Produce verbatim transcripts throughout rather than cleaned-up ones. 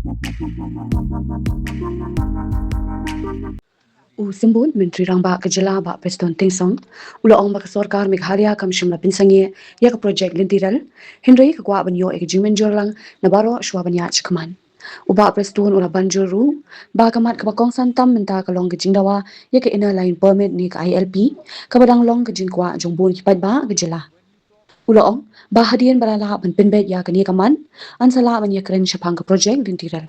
U Symbud Myntri Rangbah ka jylla Bah Prestone Tynsong u la ong ba ka sorkar Meghalaya kam shym la pynsangeh ïa ka projek lynti rel, hynrei ka kwah ban ïoh ïa ka jingmynjur lang na baroh shwa ban ïaid shakhmat. U Bah Prestone u la ban jur ruh ba ka mat kaba kongsan tam mynta ka long ka jingdawa ïa ka Inner Line Permit ne ka I L P, kaba dang long ka jingkwah jong bun ki paidbah ka jylla. U la ong ba hadien ba la lah ban pynbeit ïa kane ka mat, yn sa lah ban ïakren shaphang ka projek lynti rel.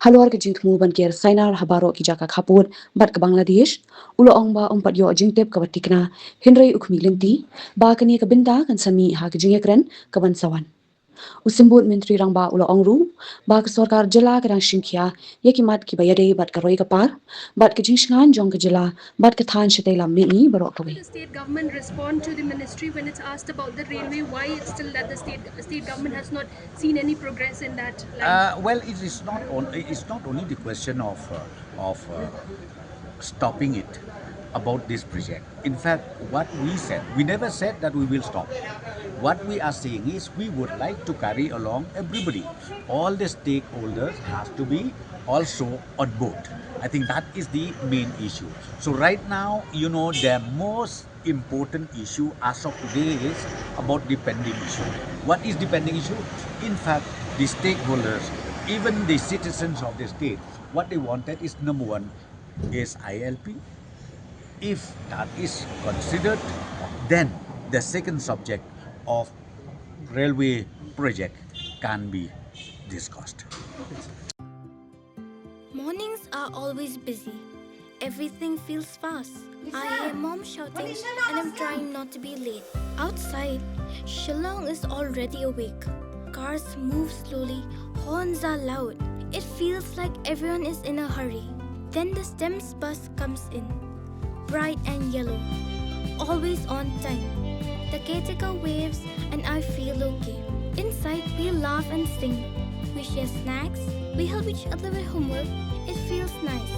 Halor ka jingthmu ban ker sainar ha baroh ki jaka khappud bad ka Bangladesh, u la ong ba um pat ïoh jingtip kaba thikna, hynrei u khmih lynti ba kane ka bynta kan sa mih ha ka jingïakren kaban sa wan. U Symbud Myntri Rangbah u la ong ruh ba ka sorkar jylla ka dang shim khia ïa ki mat kiba ïadei bad ka roi ka par bad ka jingshngaiñ jong ka jylla bad ka thaiñ shatei lam mihngi baroh kawei. The state government respond to the ministry when it's asked about the railway? Why it's still that the state state government has not seen any progress in that line? Uh, well, it is not on, it's not only the question of uh, of uh, stopping it about this project. In fact, what we said, we never said that we will stop. What we are saying is we would like to carry along everybody. All the stakeholders has to be also on board. I think that is the main issue. So right now, you know, the most important issue as of today is about the pending issue. What is the pending issue? In fact, the stakeholders, even the citizens of the state, what they wanted is, number one, is I L P. If that is considered, then the second subject of railway project can be discussed. Mornings are always busy. Everything feels fast. I hear mom shouting and I'm trying not to be late. Outside, Shillong is already awake. Cars move slowly, horns are loud. It feels like everyone is in a hurry. Then the STEMS bus comes in, bright and yellow, always on time. The caretaker waves and I feel okay. Inside, we laugh and sing. We share snacks, we help each other with homework. It feels nice.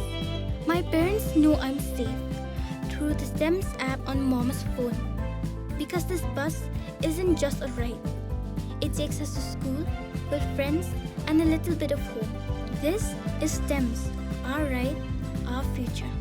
My parents know I'm safe through the STEMS app on mom's phone. Because this bus isn't just a ride, it takes us to school, with friends, and a little bit of hope. This is STEMS, our ride, our future.